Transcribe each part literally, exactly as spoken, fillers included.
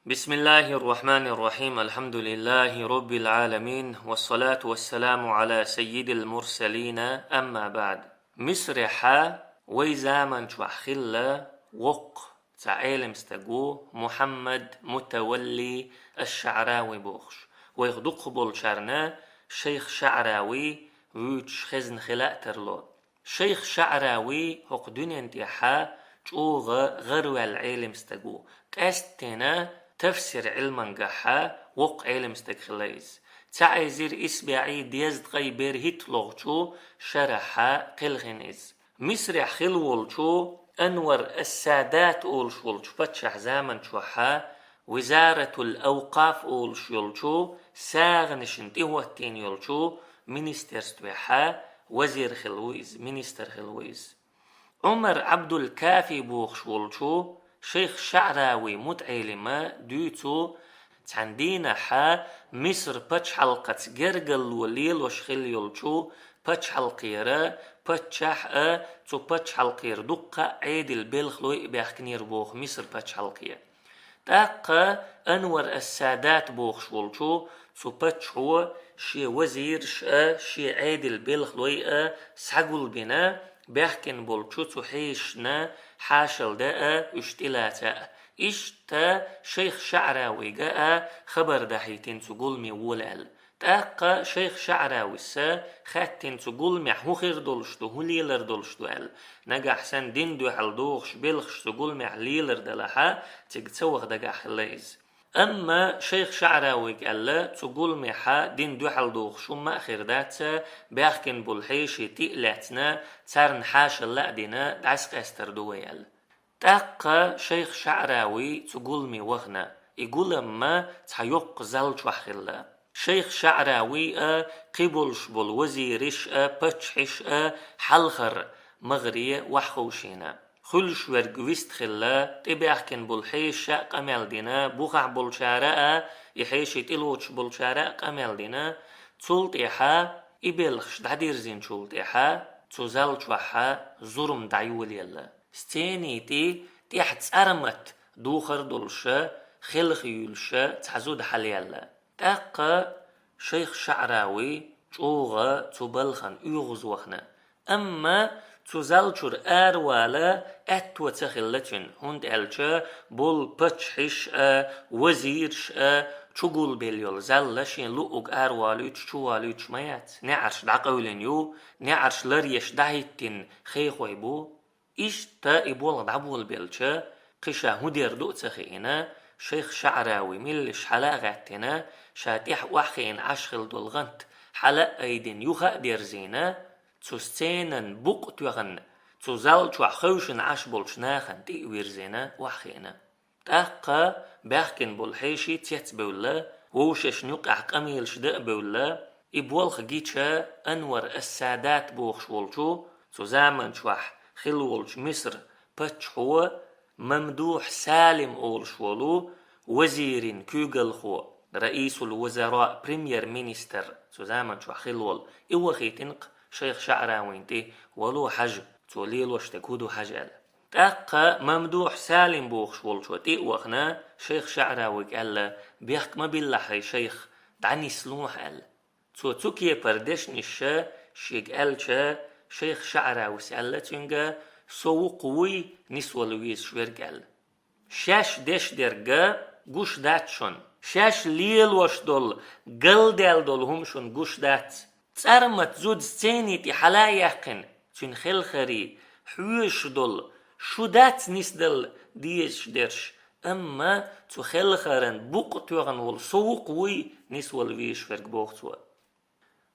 بسم الله الرحمن الرحيم. الحمد لله رب العالمين. والصلاة والسلام على سيد المرسلين. أما بعد. Мисрехьа вай заман чохь хилла воккха цхьа Ӏелам стаг ву Мухьаммад Мутавалли аш-ШаӀрави бохуш. Вайх дукхахболчарна шайх ШаӀрави вуьйцуш хезна хила а тарло. Шайх ШаӀрави хӀокху дуьнен тӀехьа чӀогӀа гӀараваьлла Ӏелам стаг ву. Къаьсттина тафсир Ӏилмангахьа воккха Ӏелам стаг хилла иза. Цхьа эзар исс бӀе дезткъе берхӀитта лохучу шарахьа кхелхина иза. Мисрехь хилла волчу Анвар ас-Садат олуш волчу паччахь заман чохьа Визаратул Авкъаф олуш йолчу сагӀанашна тӀехӀоттийна йолчу министерствехьа вазир хилла ву иза, министр хилла ву иза. Ӏумар Ӏабдул-Кафи бохуш волчу шайх ШаӀрави мутаӀелима дуьйцу цхьана дийнахьа Миср пачхьалкхаца гергарло лелош хилла йолчу пачхьалкхера паччахь а, цу пачхьалкхера дуккха а Ӏедал белхалой а баьхкинера боху Миср пачхьалкхе. ТӀаккха Анвар ас-Садат бохуш волчу цу паччахьо шен вазираш а, шен Ӏедал белхалой а схьагулбина, баьхкина болчу цу хьешашна хьашалда а, уьш тӀелаца а. Иштта шайх ШаӀравига а хабар дахьийтина цу гуламе вола аьлла. ТӀаккха шайх ШаӀравис хаьттина цу гуламехь хӀун хир долуш ду, хӀун лелар долуш ду аьлла. Нагахь санна дин дуьхьал дохуш белхаш цу гуламехь лелар далахьа, цига ца ваха дагахь хилла иза. Амма шайх ШаӀравига аьлла, цу гуламехьа дин дуьхьал дохуш хӀумма а хир дац, баьхкина болу хьеший тӀе а лаьцна, царна хьашалла а дина, дӀасакъастар ду вай аьлла. ТӀаккха шайх ШаӀрави цу гуламе вахана. И гуламма цхьа йоккха зал чохь хилла. Шайх ШаӀрави а, кхиболуш болу вазираш а, паччахьаш а хьалхара магӀаре охьаховшийна. Хуьлуш верг вист хилла, тӀебаьхкина болу хьешаша а къамел дина, бухахь болчара а, и хьеший тӀелоцуш болчара а къамел дина. Цул тӀаьхьа, и белхаш дӀадирзинчул тӀаьхьа, цу зал чохьа зурма дӀайолаелла. Сцени тӀе тӀехь цӀармат духар долуша, хелха юьйлуша цхьа зуда хьалаелла. ТӀаккха шайх ШаӀрави чӀогӀа цу балхана оьгӀаз вахана. Амма цу зал чуьра аравала аьтто ца хилла цуьнан, хӀунда аьлча болу паччахьаш а, вазираш а чугулбелла йолу зал шен луъург араволуьйтуш, чуволуьйтуш ма яц. НеӀарш дӀакъевлина ю, неӀарш ларъеш дӀахӀиттина хехой бу. Иштта и болх дӀаболабелча, кхин ша хӀун дер ду а ца хиъна, шайх ШаӀрави меллаша хьала а гӀаьттина, ша тӀехь охьахиъна Ӏаш хилла долу гӀант хьала а айдина, юха а дерзийна, цу сценан букъ а тоьхна, цу зал чохь хевшина Ӏаш болчу нахана тӀе а вирзина, охьахиъна. ТӀаккха баьхкина болу хьеший цецбевлла, вовшашна юкъахь къамелаш дан а бевлла, и болх гича Анвар ас-Садат бохуш волчу, цу заман чохь хилла волчу Миср паччахьо Мамдухь Салим олуш волу вазирин куьйгалхо, раисул-вузара, премьер-министр цу заман чохь хилла волу, и вахийтина-кх шайх ШаӀравин тӀе, вало хьажа, цо лелош дерг хӀун ду хьажа аьлла. ТӀаккха Мамдухь Салим бохуш волчо тӀе а вахана, шайх ШаӀравига аьлла: «Бехк ма биллахь хьайн, шайх, дӀанисло хьо», – аьлла. Цо цу кепара дешнаш шега аьлча, шайх ШаӀравис аьлла цуьнга: «Со ву-кх вуй нисвала везаш верг», – аьлла. Шаьш деш дерг гуш дац шуна, шаьш лелош долу, галдаьлла долу хӀума шуна гуш дац. ЦӀармат зуда сцени тӀе хьала а яьккхина, цуьнан хелхарий хьоьжуш долу, шу дац нисдала дезаш дерш, амма цу хелхаран букъ а тоьхна волу со ву-кх вуй нисвала везаш верг, боху цо.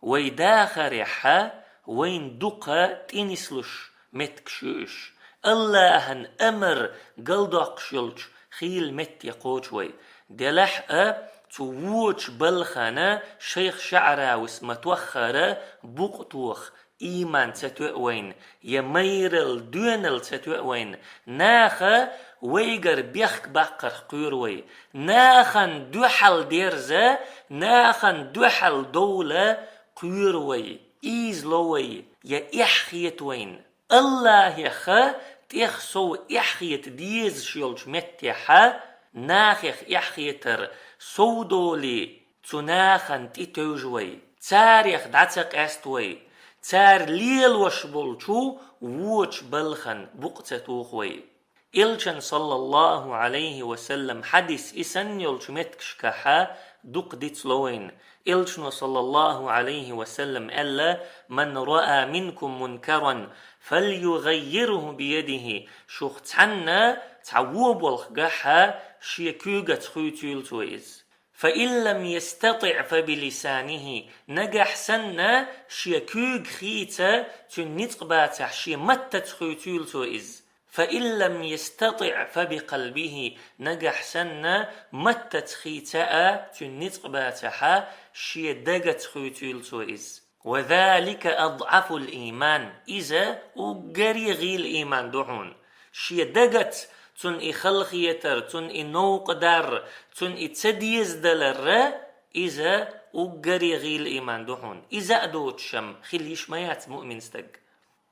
Вай дахарехьа вайна дукха тӀенислуш меттигаш ю уьш. АллахӀан амар галдоккхуш йолчу хийла метте кхочу вай. Делахь а цу вочу балхана шайх ШаӀравис ма-тоххара букъ тоха, ийман ца тоьа вайна, я майралла, доьналла ца тоьа вайна. Наха вайгара бехк баккхарх кхоьру вай. Нахана дуьхьал дерза, нахана дуьхьал довла кхоьру вай, ийзало вай, я эхь хета вайна. АллахӀеха тӀех сов эхь хета дезаш йолчу меттехьа Нахех эхь хетар сов долий, цу нахана тӀетевжа вай, царех дӀа ца къаьста вай, цара лелош болчу вочу балхана букъ ца тоха вай. Элчан, саллаллаху Ӏалайхи ва саллам, хьадис и санна йолчу меттигашкахьа дукха дицло вайна. Элчано, саллаллаху Ӏалайхи ва саллам, аьлла: «Ман раа минкум мункаран, фальюгаййирху биядихи». Шух цхьанна цхьа вон болх гахьа шен куьйгаца хуьйцийла цо иза. «Фа ин лам ястатиъ, фа билисанихи». Нагахь санна шен куьйга хийца цуьнан ницкъ бацахь, шен маттаца хуьйцийла цо иза. «Фа ин лам ястатиъ, фа бикъалбихи». Нагахь санна маттаца хийца а цуьнан ницкъ бацахьа, шен дагаца хуьйцийла цо иза. «Ва залика адъафул ийман». Иза уггаре гӀийла ийман ду хьуна. Шен дагаца цунна и халахетар, цунна и новкъа дар, цунна и ца дезадалар, иза уггаре гӀийла ийман ду хьуна. Иза а доцуш-м хила йиш ма яц муъмин стаг.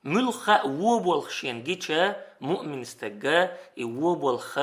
Муьлхха а вон болх шена гича, муъмин стага и вон болх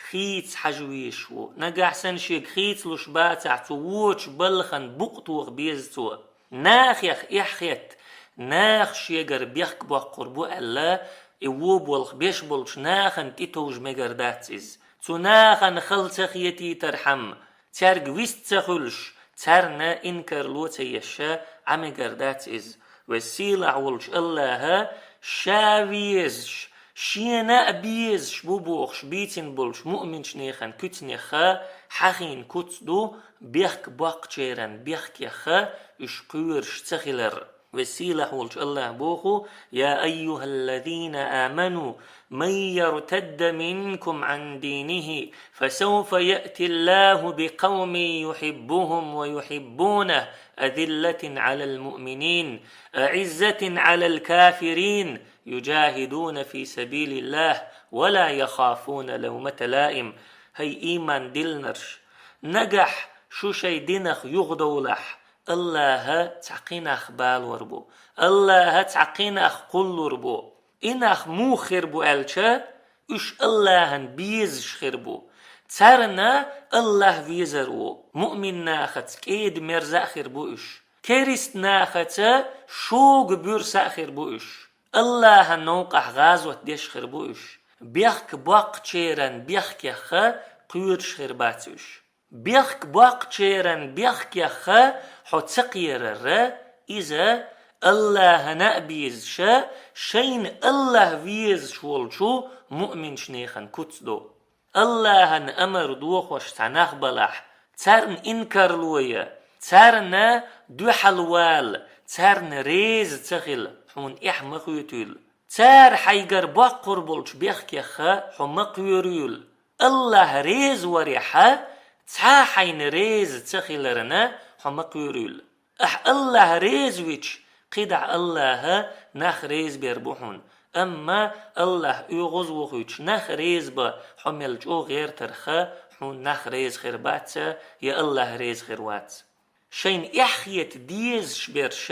хийца хьажа везаш ву. Нагахь санна шега хийцалуш бацахь, цу вочу балхана букъ тоха беза цо. Нахех эхь хетта, наха шегара бехк боккхур бу аьлла, и вон болх беш болчу нахана тӀетовжа мегар дац иза. Цу нахана хала ца хетийтархьама, цаьрга вист ца хуьлуш, царна инкарло ца еш а Ӏа мегар дац иза. Веза-сийлахь волчу АллахӀа Ша везаш, Шена а безаш бу бохуш бийцина болчу муъминчу нехан куьцнеха хьахийна куц ду бехк боккхучеран бехкеха уьш кхоьруш ца хилар. Веза-сийлахь волчу АллахӀа боху: «Я айюхаллазина аману, ман яртадда минкум ан динихи, фасавфа яътиллаху бикъавмин юхиббухум ва юхиббунах, азиллатин алал муъминин, аиззатин алал кафирин, юджахидуна фи сабилиллах, ва ла яхафуна лавмата лаим». ХӀай ийман диллинарш! Нагахь шу шайн динах юхадовлахь, АллахӀа цхьа кхин нах балор бу, АллахӀа цхьа кхин нах кхуллур бу. И нах муха хир бу аьлча, уьш АллахӀан безаш хир бу. Царна АллахӀ везар ву. Муъмин нахаца кӀеда-мерза а хир бу уьш. Керист нахаца шога буьрса а хир бу уьш. АллахӀан новкъахь гӀазот деш хир бу уьш. Бехк боккхучеран бехкеха кхоьруш хир бац уьш. Бехк боккхучеран бехкеха хьо ца кхерар, иза АллахӀана а безаша, шайна АллахӀ везаш волчу муъминчу нехан куц ду. АллахӀан амар дохош цхьа нах балахь, царна инкарло я, царна дуьхьал вала, царна реза ца хила, хьуна эхь ма хоьтуьйла. Цара хьайгара боккхур болчу бехкеха хьо ма кхоьруьйла. АллахӀ реза варехьа, цхьа а хьайна реза ца хиларна хьо ма кхоьруьйла. Ахь АллахӀ реза вича, кхидӀа АллахӀа нах реза бер бу хьуна. Амма АллахӀ оьгӀаз вохуьйтуш нах реза бан хьо мел чӀогӀа гӀертарха, хьуна нах реза хир бац, я АллахӀ реза хир вац. Шайна эхь хета дезаш берш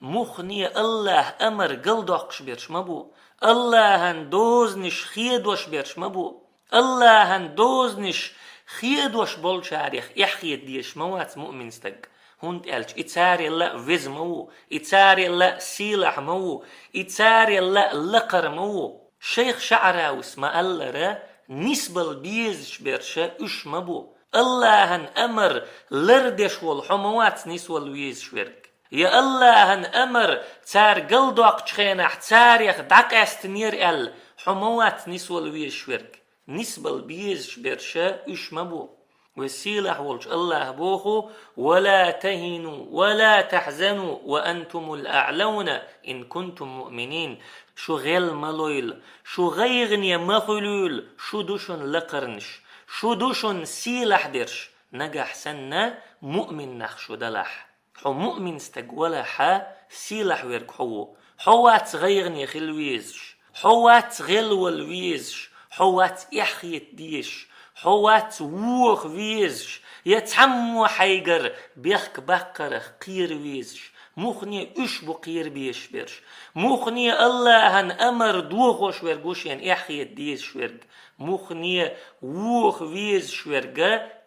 муххале АллахӀан амар галдоккхуш берш ма бу, АллахӀан дозанаш хедош берш ма бу. АллахӀан дозанаш хедош болчарех эхь хета дезаш ма вац муъмин стаг, хӀунда аьлча и царел а веза ма ву, и царел а сийлахь ма ву, и царел а лакхара ма ву. Шайх ШаӀравис ма-аллара, нисбала безаш берш уьш ма бу. АллахӀан амар лардеш волу хьо ма вац нисвала везаш верг. Я АллахӀан амар цара галдоккхучу хенахь царех дӀакъаьстинера аьлла, хьо ма вац нисвала везаш верг. Нисбала безаш берш уьш ма бу. Веза-сийлахь волчу АллахӀа боху: «Ва ла тахину, ва ла тахзану, ва антумул аӀлауна, ин кунтум муъминин». Шу гӀел ма лойла, шу гӀайгӀане ма хуьлийла, шу ду шуна лакхарнаш, шу ду шуна сийлахь дерш, нагахь санна муъмин нах шу далахь. Хьо муъмин стаг валахьа, сийлахь верг хьо ву. Хьо вац гӀайгӀане хила везаш, хьо вац гӀелвала везаш, хьо вац эхь хета дезаш, хьо вац воха везаш, я цхьаммо хьайгара бехк баккхарах кхера везаш. Муххале уьш бу кхера безаш берш. Муххале Аллахьан амар дохош верг ву, шена эхь хета дезаш верг. Муххале воха везаш верг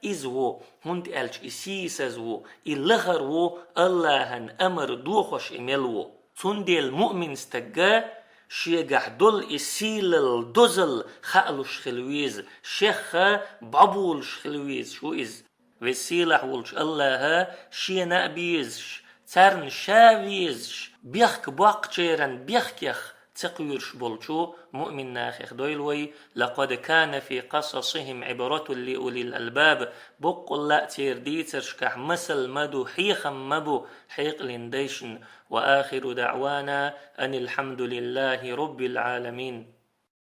иза ву, хӀунда аьлча и сийсаз ву, и лахара ву, Аллахьан амар дохош и мел ву. Цундела муъмин стаг шегахь долу и сийлалла, дозалла хаалуш хила веза, шех бӀобулуш хила везаш ву иза. Веза-сийлахь волчу Аллахьа шена а безаш, царна ша везаш, бехк боккхучеран бехкех ца кхоьруш болчу муъмин нахех дойла вай: «لقد كان في قصصهم عبرة لأولي الألباب». Боккъалла а церан дийцаршкахь масал ма ду, хьехам ма бу хьекъалан дайшна. وآخر دعوانا أن الحمد لله رب العالمين.